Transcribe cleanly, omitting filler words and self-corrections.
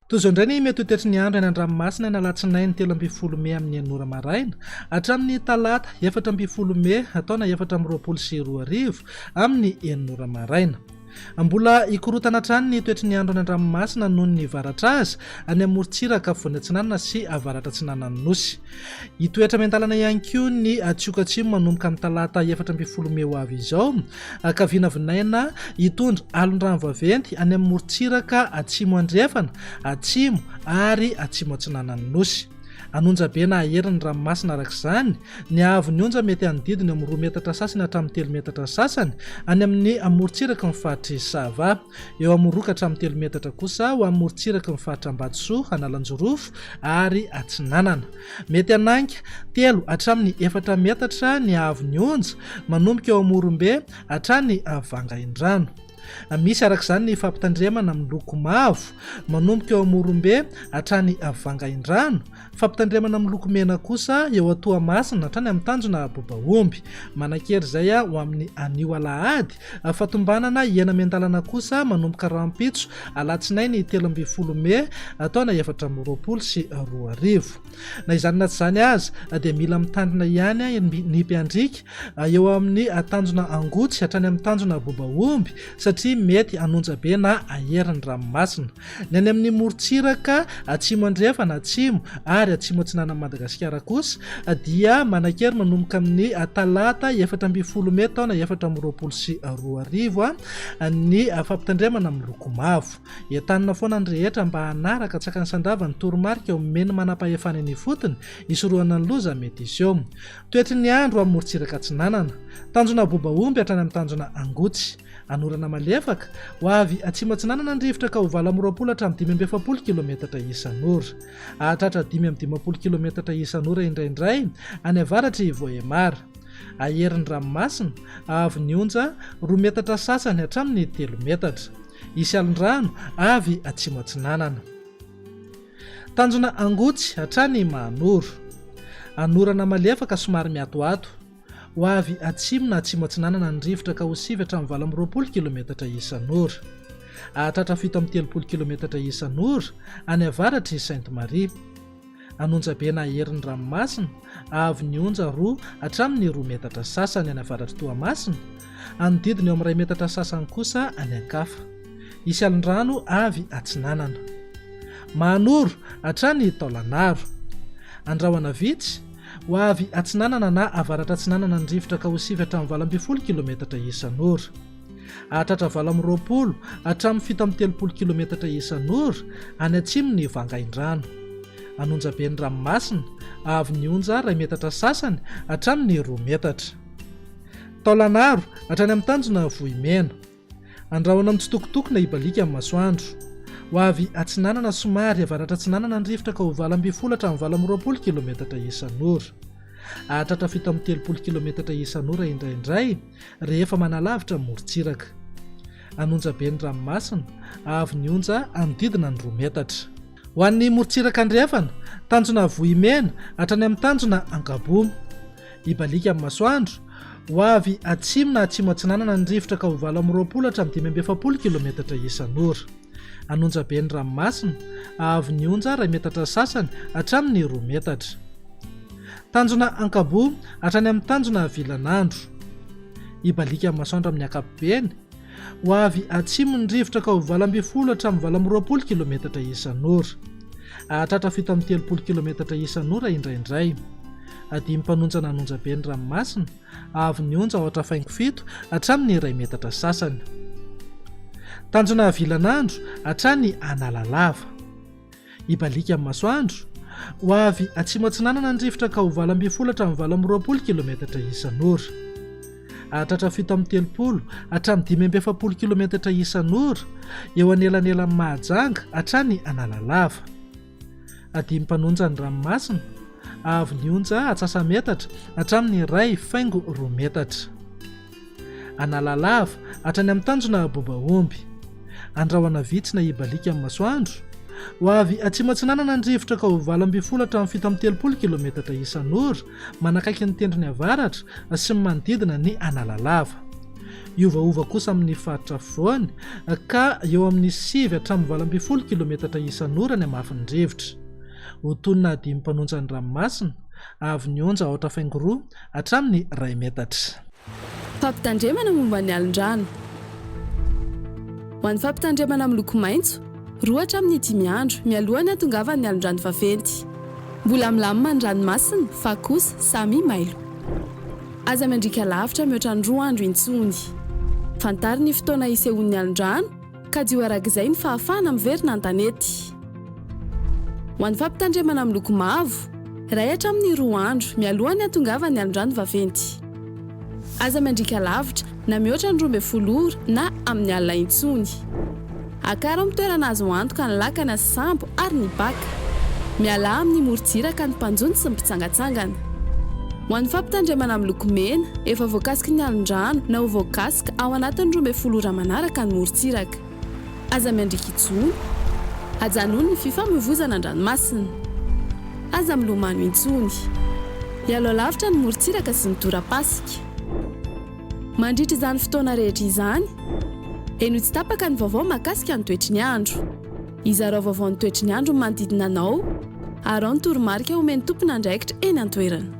Toy izao indray ny mety ho toetry ny andro any an-dranomasina ny alatsinainy 13 mey amin'ny enina ora maraina hatramin'ny talata 14 mey taona 2024 amin'ny enina ora maraina. Mbola hikorontana hatrany ny toetry ny andro any an-dranomasina noho ny varatra azy any amin'ny morontsiraka afovoany atsinanana sy avaratra atsinanan'ny Nosy. Hitoetra miandalana ihany koa ny tsioka atsimo manomboka amin'ny talata 14 mey ho avy izao ka vinavinaina hitondra alon-drano vaventy any amin'ny morontsiraka atsimo andrefana, atsimo ary atsimo atsinanan'ny Nosy. An'onjabe na hahery ny ranomasina araka izany, ny haavon'ny onja mety hanodidina eo amin'ny roa metatra sasany hatramin'ny telo metatra sasany any amin'ny morontsiraky ny faritr'i Sava. Eo amin'ny roa ka hatramin'ny telo metatra kosa ho amin'ny morontsiraky ny faritra Ambatosoa, Analanjirofo ary Atsinanana. Mety hanainga telo hatramin'ny efatra metatra ny haavon'ny onja manomboka eo Amorombe hatrany Vangaindrano. Misy araka izany ny fampitandremana miloko mavo manomboka eo Amorombe hatrany Vangaindrano, fampitandremana miloko mena kosa eo Toamasina hatrany amin'ny tanjona Bobaomby. Manan-kery izay ho amin'ny anio alahady, fatombanana hiaina miandalana kosa manomboka rahampitso alatsinainy 13 mey taona 2024. Na izany na tsy izany aza dia mila mitandrina ihany ny mpiandriaka eo amin'ny tanjona Angotsy hatrany amin'ny tanjona Bobaomby satria mety hanonja be na hahery ny ranomasina. Ny any amin'ny morontsiraka atsimo andrefana, atsimo ary atsimo atsinanan'i Madagasikara kosa dia manan-kery manomboka amin'ny talata 14 mey taona 2024 ny fampitandremana miloko mavo. Entanina foana ny rehetra mba hanaraka antsakany sy andavany ny toromarika omen'ny manampahefana eny ifotony hisorohana ny loza mety hiseho. Toetry ny andro amin'ny morontsiraka atsinanana. Tanjona Bobaomby hatrany amin'ny tanjona Angotsy. Anorana malefaka, ho avy atsimo atsinanana ny rivotra ka ho 28 hatramin'ny 45 kilometatra isan'ora. Hahatratra 55 kilometatra isan'ora indraindray any avaratr'i Vohemar. Hahery ny ranomasina, haavo ny onja, roa metatra sasany hatramin'ny telo metatra. Hisy alon-drano avy atsimo atsinanana. Tanjona Angotsy hatrany Mahanoro. Anorana malefaka somary miatoato. Ho avy atsimo na atsimo atsinanana ny rivotra ka ho sivy hatramin'ny 28 kilometatra isan'ora. Hahatratra 37 kilometatra isan'ora any avaratr'i Sainte Marie. An'Onjabe na herin'ny ranomasina, avo ny onja roa hatramin'ny roa metatra sasany any avaratr'i Toamasina, hanodidina eo amin'ny iray metatra sasany kosa any an-kafa. Hisy alon-drano avy atsinanana. Mahanoro hatrany Taolanaro. Andrahona vitsy, ho avy atsinanana na avaratra atsinanana ny rivotra ka ho sivy hatramin'ny 18 kilometatra isan'ora. Hahatratra 28 hatramin'ny 37 kilometatra isan'ora any atsimon'i Vangaindrano. An'Onjaben'ny ranomasina, avo ny onja iray metatra sasany hatramin'ny roa metatra. Taolanaro hatrany amin'ny tanjona Vohimena. Andrahona mitsitokotoko na hibaliaka ny masoandro. Ho avy atsinanana somary avaratra atsinanana ny rivotra ka ho 18 hatramin'ny 28 kilometatra isan'ora. Hahatratra 37 kilometatra isan'ora indraindray rehefa manalavitra ny morontsiraka. An'Onjabe ny ranomasina, avo ny onja hanodidina ny roa metatra. Ho an'ny morontsiraka andrefana, tanjona Vohimena hatrany amin'ny tanjona Ankaboa. Hibaliaka amin'ny masoandro, ho avy atsimo na atsimo atsinanana ny rivotra ka ho 28 hatramin'ny 45 kilometatra isan'ora. An'Onjabe ny ranomasina, avo ny onja iray metatra sasany hatramin'ny roa metatra. Tanjona Ankaboa hatrany amin'ny tanjona Vilanandro. Hibaliaka amin'ny masoandro amin'ny ankapobeny. Ho avy atsimo ny rivotra ka ho 18 hatramin'ny 28 kilometatra isan'ora. Hahatratra 37 kilometatra isan'ora indraindray. Adimy mpanonjana an'Onjabe ny ranomasina, avo ny onja aotra faingo fito hatramin'ny iray metatra sasany. Tanjona Vilanandro hatrany Analalava. Hibaliaka amin'ny masoandro. Ho avy atsimo atsinanana ny rivotra ka ho 18 hatramin'ny 28 kilometatra isan'ora. Hahatratra 37 hatramin'ny 45 kilometatra isan'ora eo anelanelan'i Mahajanga hatrany Analalava. Adimy mpanonja ny ranomasina, avo ny onja atsasa-metatra hatramin'ny iray faingo roa metatra. Analalava, hatrany amin'ny tanjona Bobaomby. Andrahona vitsy na hibaliaka amin'ny masoandro. Ho avy atsimo atsinanana ny rivotra ka ho 18 hatramin'ny 37 kilometatra isan'ora manakaiky ny tendrony avaratra sy ny manodidina ny Analalava. Hiovaova kosa amin'ny faritra afovoany ka eo amin'ny 9 hatramin'ny 18 kilometatra isan'ora ny hamafin'ny rivotra. Ho tonina dimy mpanonja ny ranomasina, avy ny onja aotra faingo roa hatramin'ny iray metatra. Fampitandremana momba ny alin-drano. Ho an'ny fampitandremana miloko maitso, roa hatramin'ny dimy andro mialoha ny hatongavan'ny alin-drano vaventy. Mbola milamina ny ranomasina fa kosa samia mailo. Aza miandriaka lavitra mihoatra ny roa andro intsony. Fantaro ny fotoana hisehoan'ny alon-drano, kajio arak'izay ny fahafahana miverina an-tanety. Ho an'ny fampitandremana miloko mavo, iray hatramin'ny roa andro mialohan'ny hatongavan'ny alon-drano vaventy. Aza miandriaka lavitra na mihoatra ny 12 ora na amin'ny alina intsony. Akaro amin'ny toerana azo antoka ny lakana sy sambo ary ny baka. Mialà amin'ny morontsiraka ny mpanjono sy ny mpitsangantsangana. Ho an'ny fampitandremana miloko mena, efa voakasiky ny alon-drano na ho voakasika ao anatin'ny 12 ora manaraka ny morontsiraka. Aza miandriaka intsony. Ajanony ny fifamoivoizana an-dranomasina. Aza milomano intsony. Ialao lavitra ny morontsiraka sy ny tora-pasika. Mandritra izany fotoana rehetra izany, henoy tsy tapaka ny vaovao mahakasika ny toetry ny andro. Izarao vaovao ny toetry ny andro ny manodidina anao, araho ny toromarika omen'ny tompon'andraikitra eny an-toerana.